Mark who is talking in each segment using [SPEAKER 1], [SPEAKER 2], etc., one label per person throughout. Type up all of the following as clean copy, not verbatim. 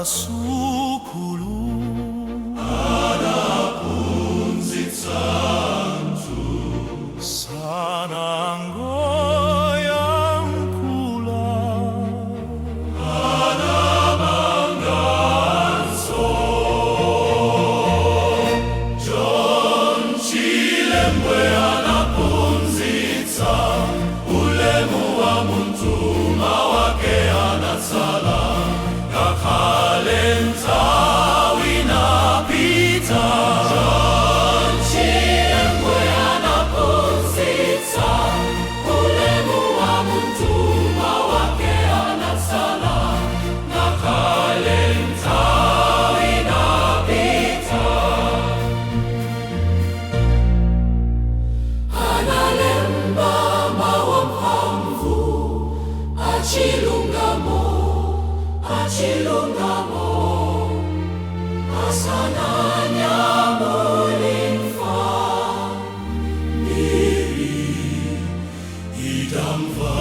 [SPEAKER 1] Sukulu anaphunzitsa anthu, sanangoyankhula, anamanganso. John Chilembwe anaphunzitsa ulemu wa munthu, mawu ake anatsala ngakhale nthawi inapita. John Chilembwe anaphunzitsa ulemu wa munthu, mawu ake anatsala ngakhale nthawi inapita. Analemba mawu amphamvu achilungamo, achilungamo, asananyamule imfa, mbiri idamva.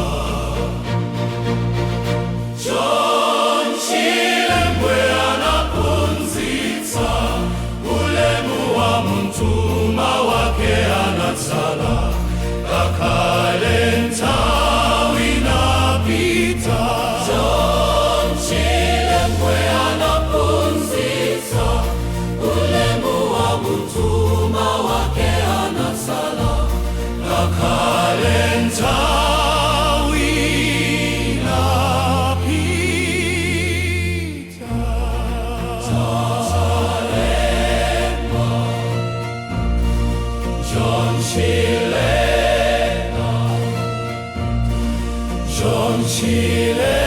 [SPEAKER 1] John Chilembwe anaphunzitsa ulemu wa munthu, mawu ake anatsala ngakhale nthawi inapita. John Chilembwe anaphunzitsa ulemu wa munthu, mawu ake anatsala ngakhale nthawi inapita. Salemba John Chilembwe, John Chilembwe.